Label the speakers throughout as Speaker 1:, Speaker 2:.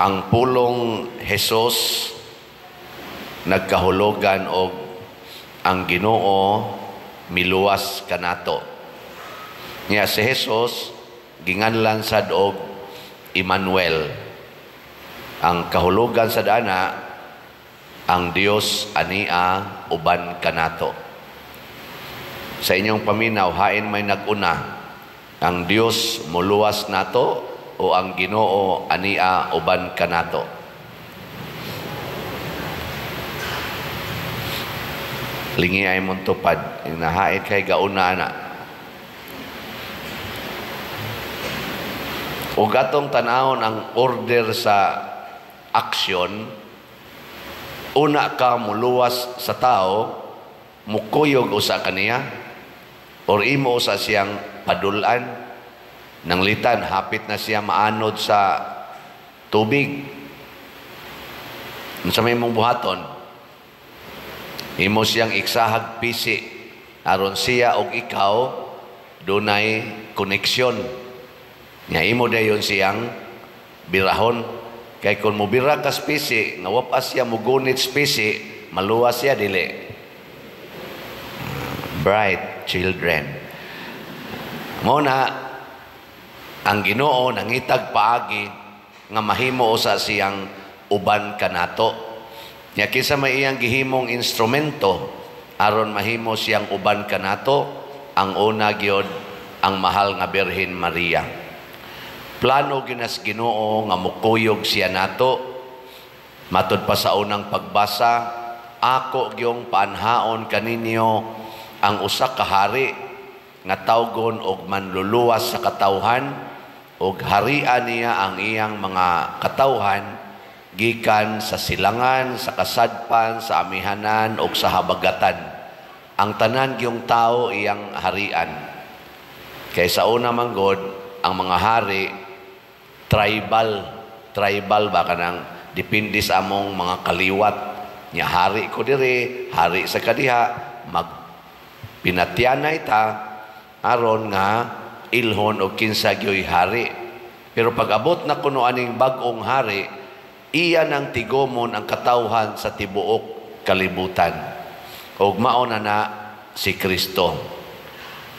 Speaker 1: Ang pulong Jesus nagkahulugan og ang Ginoo miluwas kanato. Nya si Jesus ginganlan sad og Emmanuel. Ang kahulugan sa dana, ang Dios ania uban kanato. Sa inyong paminaw, hain may nag-una? Ang Dios muluwas nato o ang Ginoo ania uban kanato? Lingi ay mong tupad, nahain kay gauna ana. O gatong tanawon ang order sa aksyon, una ka muluwas sa tao, mukuyog usa kaniya, or imo usa siyang padulan, nanglitan, hapit na siya maanod sa tubig. Unsa may imong buhaton? Imo siyang iksahag pisi, aron siya og ikaw dunay koneksyon. Nya imo dayon siyang birahon. Kay kung mobira ka pisi, nga wa pa siya mugunit pisi, maluwas siya dili. Bright children. Mao na ang Ginoo nangitag paagi nga mahimo usa siyang uban kanato. Nya kinsa may iyang gihimong instrumento aron mahimo siyang uban kanato? Ang una gyud, ang mahal nga Birhen Maria. Plano ginas Ginoo nga mukuyog siya nato. Matud pa sa unang pagbasa, ako gyong paanhaon kaninyo ang usa ka hari nga tawgon og manluluwas sa katawhan, og harian niya ang iyang mga katawhan gikan sa silangan, sa kasadpan, sa amihanan og sa habagatan. Ang tanan gyung tao iyang harian. Kay sa una man gud, ang mga hari tribal, tribal ba, kanang depende sa among mga kaliwat. Nya hari ko diri, hari sa kadiha, mag pinatyanay ta aron nga ilhon og kinsa gyoy hari. Pero pag abot na kuno aning bag-ong hari, iya nang tigomon ang katawhan sa tibuok kalibutan. Og mao na na si Kristo.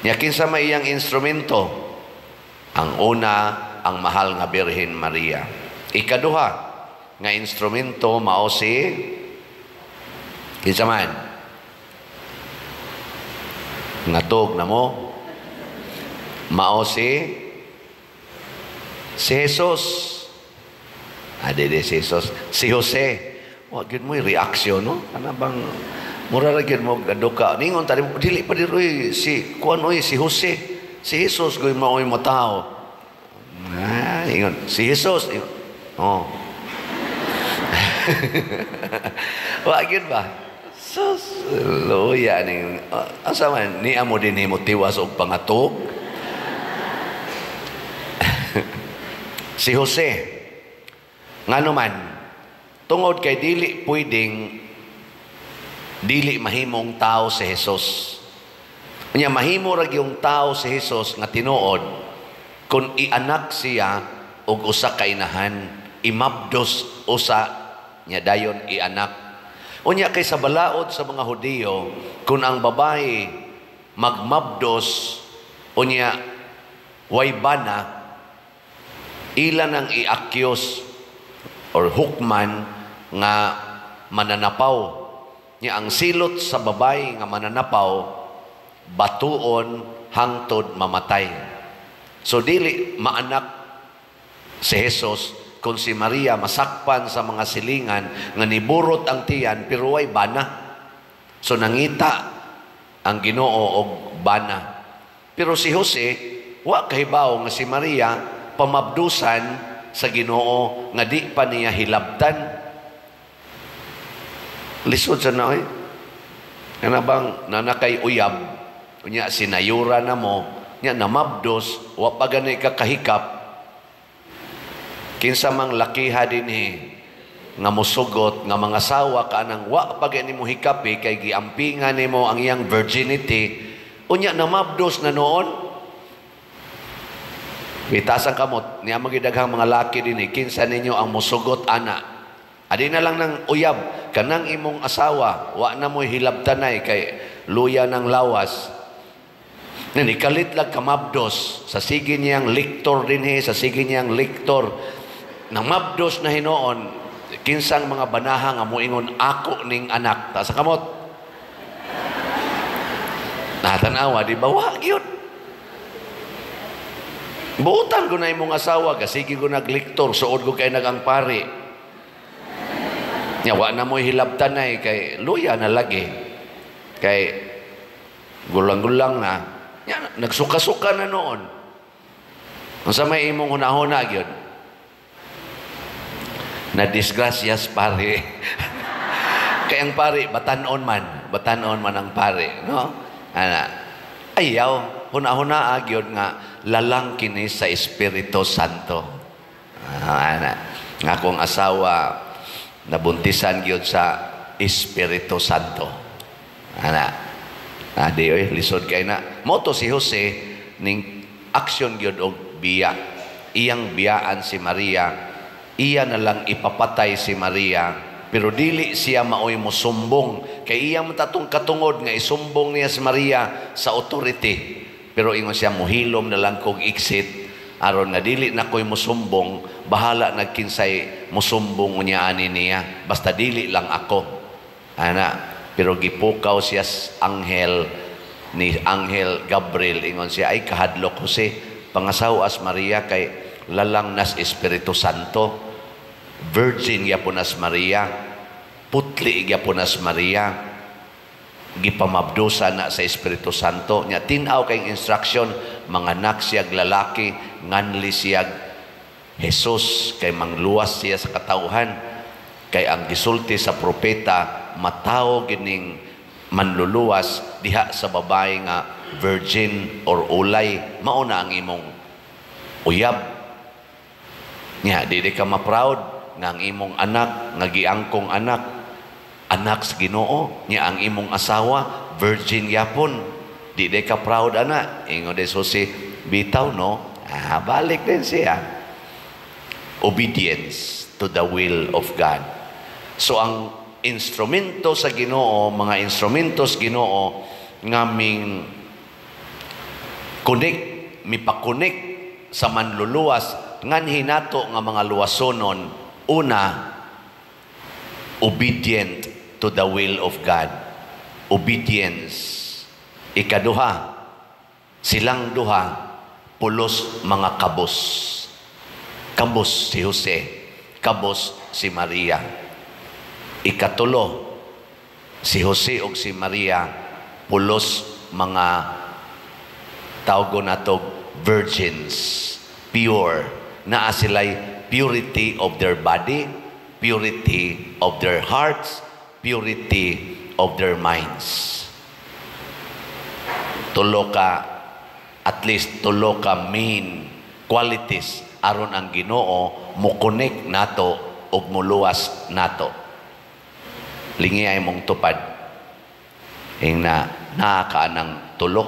Speaker 1: Nya kinsa may iyang instrumento? Ang una, ang mahal nga Birhen Maria. Ikaduha nga instrumento mao si kinsa man? Ngatog na mo? Mao si Jesus. Di si Jesus. Si Jose. Wa gyud mo reaksyon, no? Kana bang mura ra gyud mo gaduka. Ningon tani dili pa diri si kuan oy, si Jose. Si Jesus gyud mao mo tao. Ah, ingon si Jesus. Ingon. Oh. Wa gyud ba? Sus, luya ning asa man niya mo dinhi mo tiwas og pangatog. Si Jose, ngano man, tungod kay dili pwedeng dili mahimong tao si Jesus. Unya mahimo ra gyung tao si Jesus nga tinuod kung ianak siya og usa ka inahan, imabdos usa nya dayon ianak. Unya kay sa balaod sa mga Hudiyo, kung ang babae magmabdos unya way bana, ila nang i-accuse or hukman nga mananapaw. Nya ang silot sa babae nga mananapaw, batuon hangtod mamatay. So dili maanak si Jesus kung si Maria masakpan sa mga silingan nga niburot ang tiyan pero way bana. So nangita ang Ginoo og bana. Pero si Jose wa kahibaw nga si Maria pamabdusan sa Ginoo nga di pa niya hilabtan. Lisod sa na oy. Kana bang nanakay uyab, unya sinayura na mo, nya namabdos, wa pa gani ka kahikap. Kinsa mang lakiha dinhi nga mosugot nga mga sawa ka anang wa pa gani mo hikapi kay giampingan nimo ang iyang virginity, unya namabdos na noon. Itaas ang kamot, niya magidaghang mga laki dinhi, kinsa ninyo ang musugot ana? Adi na lang ng uyab, kanang imong asawa, wa na mo'y hilabtanay kay luya ng lawas. Nani kalit lang kamabdos sa sige niyang liktor dinhi, sa sige niyang liktor. Nang mabdos na hinuon, kinsang mga banaha nga moingon, "Ako ning anak"? Taas ang kamot. Natanawa, di ba? Wa gyud. Buutan ko na imong asawa, kasi ko nagliktor, suod ko kay nagang pari. Nya, wa na mo'y hilabtanay kay luya na lagi. Kay gulang-gulang na. Nya, nagsuka-suka na noon. Unsa may imong hunahuna gyud? Na disgrasyas pare. Kay ang pare batanon man ang pare, no? Ana, ayaw huna-huna gyud nga lalang kini sa Espiritu Santo. Ah, ana, nga akong asawa nabuntisan gyud sa Espiritu Santo. Ana, adi oy, lisod kay na. Moto si Jose ning action gyud og biya. Iyang biyaan si Maria, iya na lang ipapatay si Maria, pero dili siya maoy mosumbong kay iya man tatong katungod nga isumbong niya si Maria sa authority. Pero ingon siya, "Muhilom na lang kog exit aron nga dili na ko'y musumbong, bahala nagkinsay musumbong unya ani niya, basta dili lang ako." Ana, pero gipukaw siya anghel ni Anghel Gabriel. Ingon siya, "Ay, kahadlok Jose, pangasawas Maria kay lalang nas Espiritu Santo. Virgin gyapon nas Maria, putli gyapon nas Maria, gipamabdusa na sa Espiritu Santo." Nya tin-aw kay instruction, manganak siyag lalaki, nganli siyag Jesus kay mangluwas siya sa katawhan, kay ang gisulti sa propeta, matawo gining manluluwas diha sa babae nga virgin or ulay, mao na ang imong uyab. Nya dili ka ma-proud nga ang imong anak nga giangkong anak, anak sa Ginoo? Nya ang imong asawa virgin yapon, di di ka proud ana? Ingon de Jose, "Bitaw no." Ah, balik din siya, obedience to the will of God. So ang instrumento sa Ginoo, mga instrumentos Ginoo ngaming connect, mipa-connect sa manluluwas nganhi nato nga mga luwasonon, una, obedient to the will of God. Obedience. Ikaduha, silang duha, pulos mga kabos. Kabos si Jose, kabos si Maria. Ikatulo, si Jose ug si Maria, pulos mga tawgo natog virgins, pure. Naa sila'y purity of their body, purity of their hearts, purity of their minds. Tulo ka, at least tulo ka main qualities aron ang Ginoo mo-connect nato ug muluwas nato. Lingi ay mong tupad. Ing na naa ka ng tulo.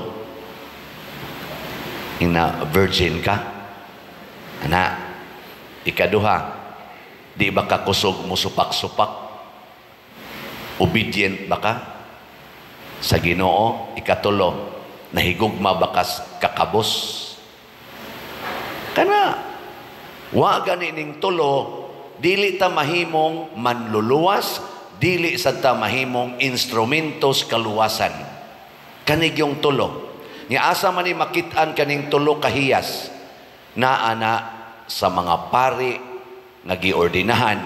Speaker 1: Ing na virgin ka. Ana, ikaduha, di ba ka kusog mo supak-supak? Obedient ba ka sa Ginoo? Ikatulo, nahigugma ba kas kakabos? Kana, wa gani ning tulo, dili ta mahimong manluluwas, dili sad ta mahimong instrumentos kaluwasan. Kanig yung tulo. Nga asa man ni makit-an kaning tulo kahiyas? Naa na sa mga pari nga giordinahan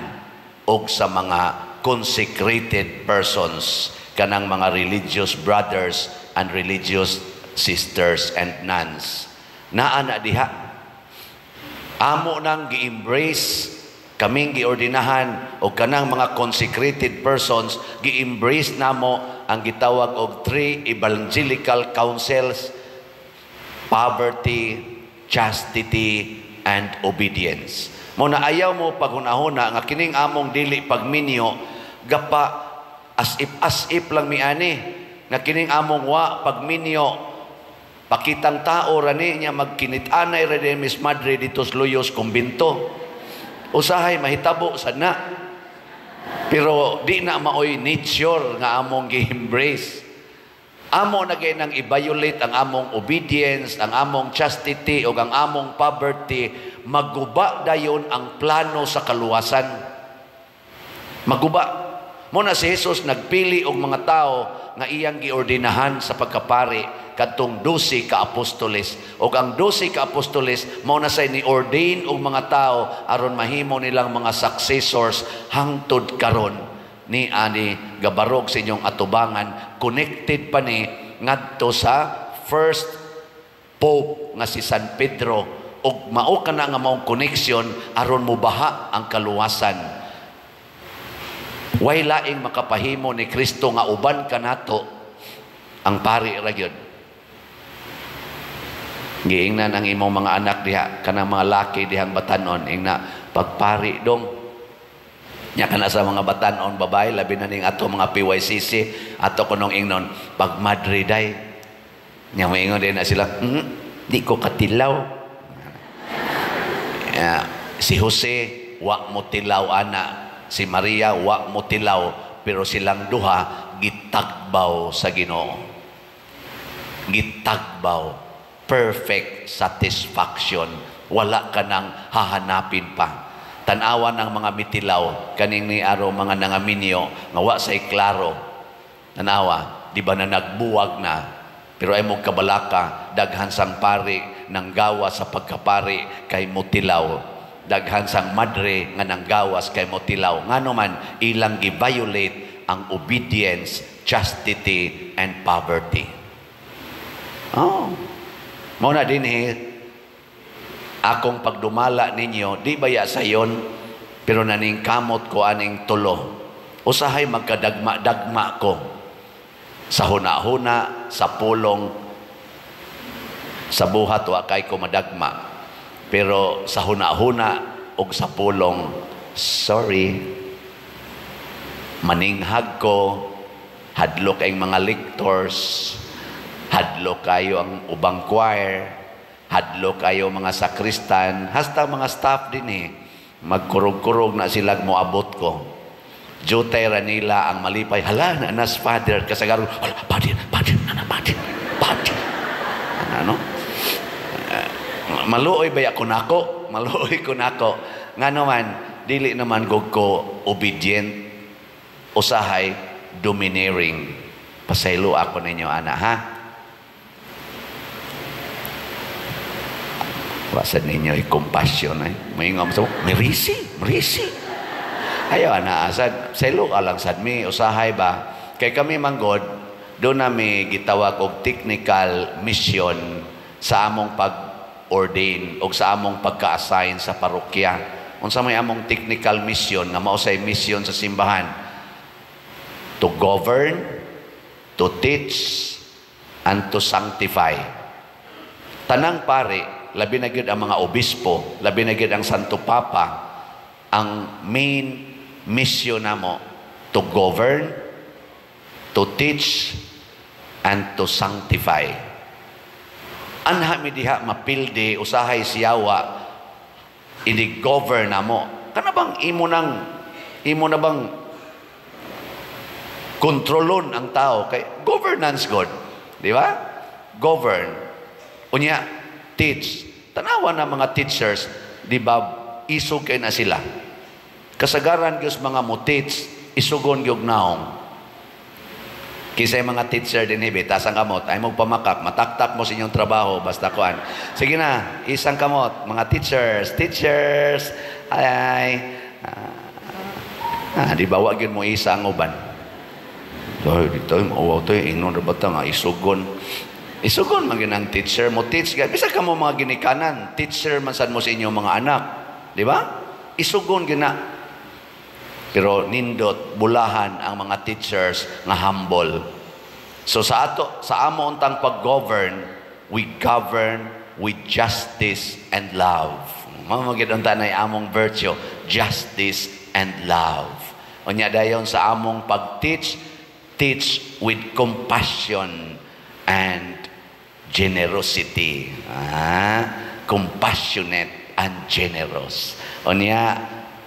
Speaker 1: og sa mga consecrated persons, kanang mga religious brothers and religious sisters and nuns. Naa na diha. Amo nang gi-embrace, kaming giordinahan o kanang mga consecrated persons, gi-embrace namo ang gitawag og three evangelical counsels: poverty, chastity, and obedience. Mo na ayaw mo paghunahuna nga kining among dili pagminyo gapa as if lang mi ani, nga kining among wa pagminyo. Pakitang tao ra ni niya, magkinit-anay ra ni Miss Madre dito sa Luyos kumbinto. Usahay mahitabo sad na. Pero di na maoy nature nga among gi-embrace. Amo na gyud nang i-violate ang among obedience, ang among chastity ug ang among poverty, maguba dayon ang plano sa kaluwasan. Maguba. Mao na si Jesus nagpili og mga tao nga iyang giordinahan sa pagkapari, kadtong 12 ka apostoles. Ug ang 12 ka apostoles mao na say ni ordain og mga tao aron mahimo nilang mga successors hangtod karon ni ani gabarog sa inyong atubangan. Connected pa ni ngadto sa first pope nga si San Pedro, ug mao kana nga maong connection aron mobaha ang kaluwasan. Way laing makapahimo ni Kristo nga uban kanato, ang pari ra gyud. Giingnan ang imong mga anak diha, kanang mga laki dihang batanon, ingna, "Pagpari dong." Nya kana sa mga batanon babae, labi na ning ato mga PYCC, ato kunong ingnon, "Pagmadre day." Nya moingon din na sila, "Di ko katilaw." Ya, si Jose, wa mo tilaw ana. Si Maria, wa mo tilaw. Pero silang duha, gitagbaw sa Ginoo. Gitagbaw. Perfect satisfaction. Wala ka nang hahanapin pa. Tanawa ng mga mitilaw, kaning ni aro mga nangaminyo, nga wa say klaro. Tanawa, di ba na nagbuwag na? Pero ay mo kabalaka, daghan sang pari nang gawa sa pagkapari kay mutilaw. Daghan sang madre nga nanggawas kay mutilaw. Ngano man, ilang gi-violate ang obedience, chastity, and poverty. Oh. Mao na dinhi akong pagdumala ninyo, di baya sayon, pero naningkamot ko aning tulo. Usahay magkadagma-dagma ko sa huna-huna, sa pulong, sa buhat wa kay ko madagma. Pero sa huna-huna ug sa pulong, sorry, maninghag ko, hadlok ang mga lectors, hadlok kayo ang ubang choir, hadlok kayo mga sakristan, hasta mga staff din eh. Magkurog-kurog na sila moabot ko. Jutay ra nila ang malipay. "Hala, na nas Father." Kasagaron, "Hala, Father, Father, nana, Father, Father." Ano? Maluoy ba ko nako? Maluoy ko nako. Nga naman, dili naman gog ko obedient, usahay, domineering. Pasaylo ako ninyo, ana, ha? Wasan ninyo i-compassion, eh. May nga mo, merisi, merisi. Ayaw, ana, sad, saylo ka lang sad mi, usahay ba? Kay kami manggod, doon nami gitawag og technical mission sa among pag-ordain o sa among pagka-assign sa parokya. Unsa may among technical mission nga mao say mission sa simbahan? To govern, to teach, and to sanctify. Tanang pare, labi na gyud ang mga obispo, labi na gyud ang Santo Papa, ang main mission namo, to govern, to teach, and to sanctify. Anha mi diha mapildi, usahay siyawa ini-govern namo. Kana bang imo na bang kontrolon ang tao kay governance god, di ba? Govern. Unya teach. Tanawa na mga teachers, di ba, isog kay na sila. Kasagaran gyud mga mo teach, isugon gyud naong. Kisay mga teacher din hibi, tasang kamot, ay mo pamakak, mataktak mo sa inyong trabaho, basta kuan. Sige na, isang kamot, mga teachers, teachers, ay, di ba wag yun mo isa ang uban? So, dito, mauwaw to, ingnon ra ba ta nga isugon? Isugon man gyud ang teacher mo, teach. Bisag ka mo mga ginikanan, teacher man sad mo sa inyong mga anak. Di ba? Isugon gyud na. Pero nindot bulahan ang mga teachers nga humble. So sa ato, sa amo untang pag-govern, we govern with justice and love. Mao gyud unta nay among virtue, justice and love. Unya dayon sa among pag-teach, teach with compassion and Generosity. Compassionate and generous. Unya,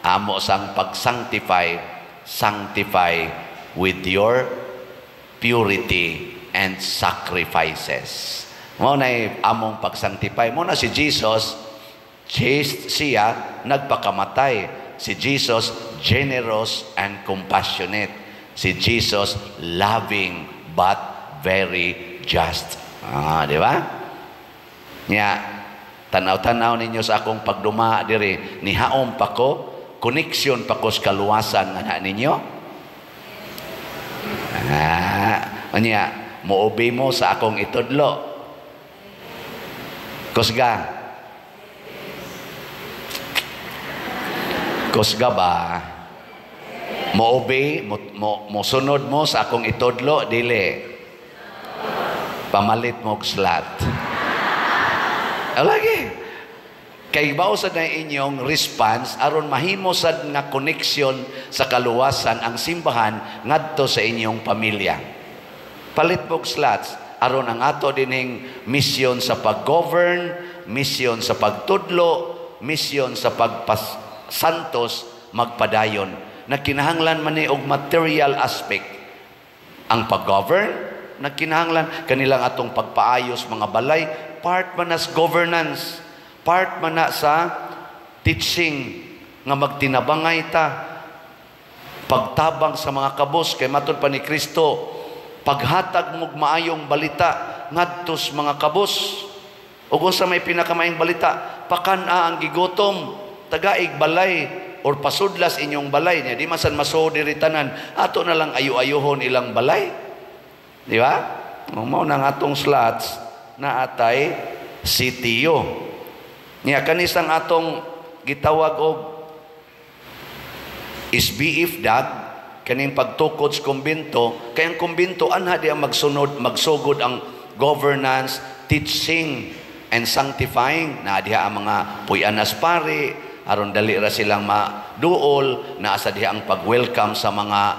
Speaker 1: amo sang pag-sanctify, sanctify with your purity and sacrifices. Mao na among pag-sanctify. Mao na si Jesus, chaste siya, nagpakamatay. Si Jesus, generous and compassionate. Si Jesus, loving but very just. Di ba? Nya, tanaw-tanaw ninyo sa akong pagduma diri, nihaom pa ko, connection pa ko sa kaluwasan nga na ninyo. Unya, mo-obey mo sa akong itudlo. Kusga. Kusga ba? Mo-obey, mo sunod mo sa akong itudlo, dili. Pamalit mo og slot. Lagi. Kay bao sad na inyong response aron mahimo sad nga connection sa kaluwasan ang simbahan ngadto sa inyong pamilya. Palit mo og slots aron ang ato dining mission sa pag-govern, mission sa pagtudlo, mission sa pagpasantos magpadayon. Nagkinahanglan man ni og material aspect ang pag-govern, nagkinahanglan kanilang atong pagpaayos mga balay, part man as governance, part man na sa teaching nga magtinabangay ta, pagtabang sa mga kabos kay matud pa ni Kristo, paghatag mog maayong balita ngadto sa mga kabos. Ug unsa may pinakamaayong balita? Pakan-a ang gigutom, tagaig balay or pasudlas inyong balay niya. Di man san masuod diri tanan, ato na lang ayo-ayohon ilang balay. Di ba? Mao na nga atong slots na atay CTO. Niya kanisang atong gitawag og SBF dag kaning pagtukod sa kumbento, kay ang kumbento anha di ang magsunod, magsugod ang governance, teaching and sanctifying. Na diha ang mga puy-anas pari aron dali ra silang maduol, naa sa diha ang pag-welcome sa mga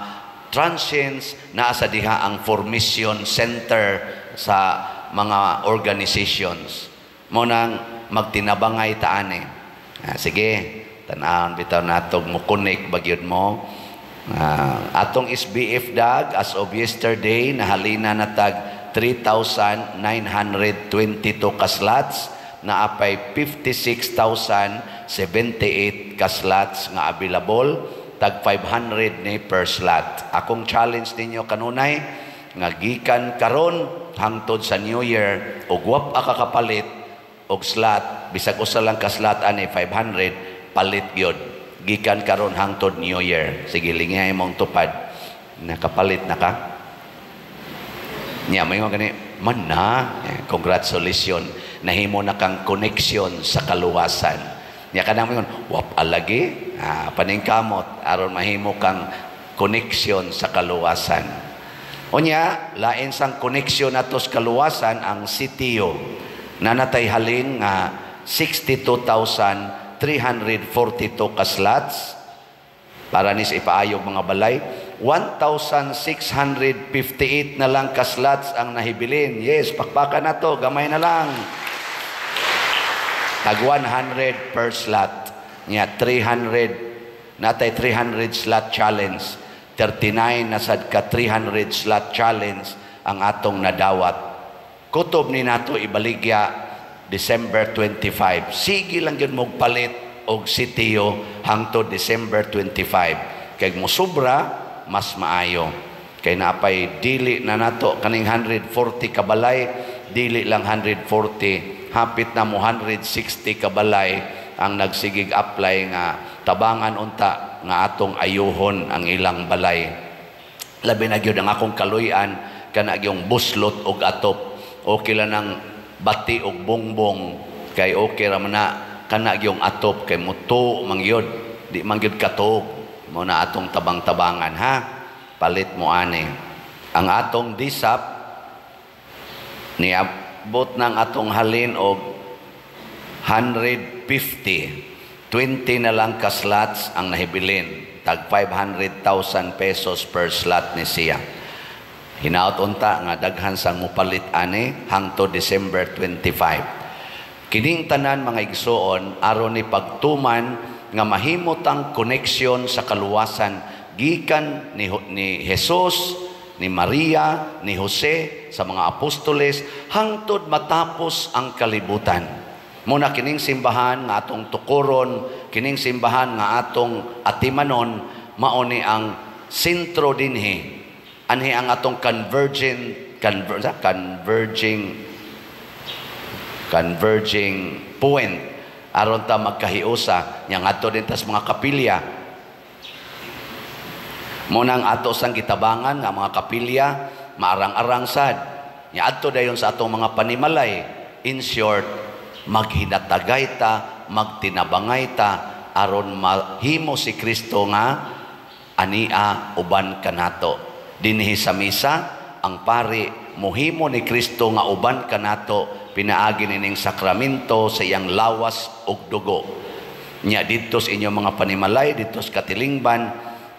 Speaker 1: transients, naa sa diha ang formation center sa mga organizations. Mo nang magtinabangay taani. Sige, tan-awon bitaw natog mo connect bagyod mo. Atong SBF dag as of yesterday nahalina na tag 3,922 ka slots, naapay 56,078 ka slots nga available, tag 500 ni per slot. Akong challenge ninyo kanunay nga gikan karon hangtod sa New Year og wa pa ka kapalit og slot, bisag usa lang ka slot ani 500, palit gyud gikan karon hangtod New Year. Sige, lingay mong tupad. Nakapalit na ka? Nya may gani man na, congratulations, nahimo na kang connection sa kaluwasan. Nya kanang moingon wap alagi, paningkamot aron mahimo kang connection sa kaluwasan. Unya, lain sang connection nato sa kaluwasan ang CTO. Nanatay halin nga 62,342 ka slots para nis ipaayog mga balay. 1,658 na lang ka slots ang nahibilin. Yes, pakpakan na to, gamay na lang. Tag 100 per slot. Nya 300, natay 300 slot challenge. 39 na sad ka 300 slot challenge ang atong nadawat. Kutob ni nato ibaligya December 25. Sige lang gyud mo palit og sitio hangtod December 25. Kay mosubra mas maayo. Kay naapay dili na nato kaning 140 kabalay, dili lang 140, hapit na mo 160 kabalay ang nagsigig apply nga tabangan unta nga atong ayuhon ang ilang balay. Labi na gyud ang akong kaluy-an kana gyung buslot og atop. Okay lang ang bati og bongbong kay okay ra man na kana gyung atop kay muto man gyud, di man gyud katuog. Mo na atong tabang-tabangan ha. Palit mo ani. Ang atong disap niabot ng atong halin og 150. 20 na lang ka slots ang nahibilin. Tag 500,000 pesos per slot ni siya. Hinaot unta nga daghan sang mupalit ani hangtod December 25. Kining tanan, mga igsoon, aron ni pagtuman nga mahimo tang connection sa kaluwasan gikan ni Jesus, ni Maria, ni Jose, sa mga apostoles hangtod matapos ang kalibutan. Muna kining simbahan nga atong tukuron, kining simbahan nga atong atimanon, mao ni ang sentro dinhi. Anhi ang atong converging conver, converging converging point aron ta magkahiusa nya ngadto din tas mga kapilya. Mo nang ato sang gitabangan nga mga kapilya maarang-arang sad nya adto dayon sa atong mga panimalay. In short, maghinatagay ta, magtinabangay ta aron mahimo si Kristo nga ania uban kanato. Dinhi sa misa, ang pari mohimo ni Kristo nga uban kanato pinaagi nining sakramento sa iyang lawas ug dugo. Nya didto sa inyong mga panimalay, didto sa katilingban,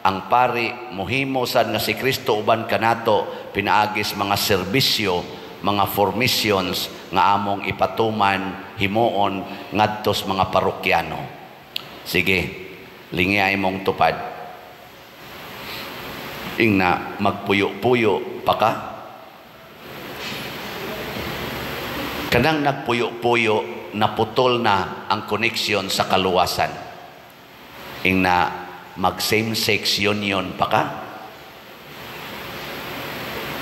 Speaker 1: ang pari mohimo sad nga si Kristo uban kanato pinaagi sa mga serbisyo, mga formations nga among ipatuman, himuon ngadto sa mga parokyano. Sige, lingi imong tupad. Ingna magpuyo-puyo pa ka. Kanang nagpuyo-puyo, naputol na ang connection sa kaluwasan. Ingna mag same-sex union pa ka.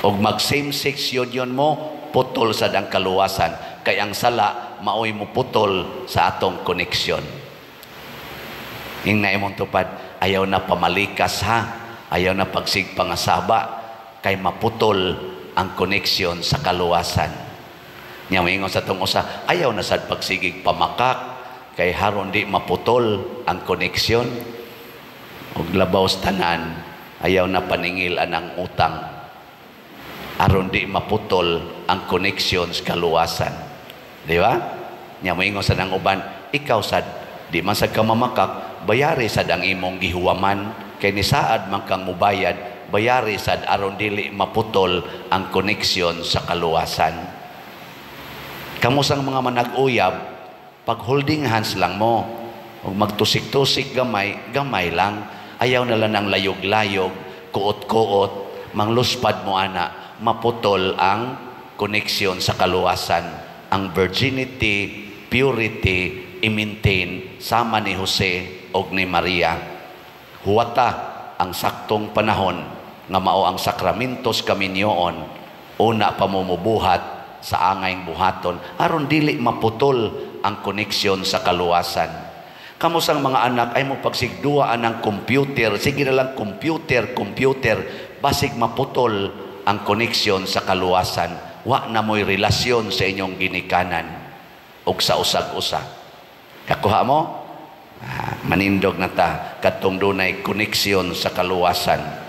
Speaker 1: Og mag same-sex union mo, putol sad ang kaluwasan. Kay ang sala, maoy mo putol sa atong connection. Ingna imong tupad, ayaw na pamalikas ha. Ayaw na pagsigpangasaba kay maputol ang connection sa kaluwasan. Nya moingon sa tong usa, ayaw na sad pagsigig pamakak kay haron di maputol ang connection. Og labaw sa tanan, ayaw na paningil anang utang aron di maputol ang connection sa kaluwasan. Di ba? Nya moingon sa nang uban, ikaw sad di man sad ka mamakak, bayari sad ang imong gihuwaman kay nisaad man kang mubayad, bayari sad aron dili maputol ang connection sa kaluwasan. Kamo sang mga manag-uyab, pag holding hands lang mo, ug magtusik-tusik gamay, gamay lang, ayaw na lang ang layog-layog, kuot-kuot, mangluspad mo ana, maputol ang connection sa kaluwasan. Ang virginity, purity, i-maintain sama ni Jose og ni Maria. Huwata ang saktong panahon nga mao ang sakramentos kaminyoon, una pamumubuhat sa angayng buhaton aron dili maputol ang koneksyon sa kaluwasan. Kamo sang mga anak ay mo pagsigduaan ang computer, sige na lang computer, computer, basig maputol ang koneksyon sa kaluwasan. Wa na mo'y relasyon sa inyong ginikanan ug sa usag-usa. Kakuha mo? Manindog na ta kadtong dunay koneksyon sa kaluwasan.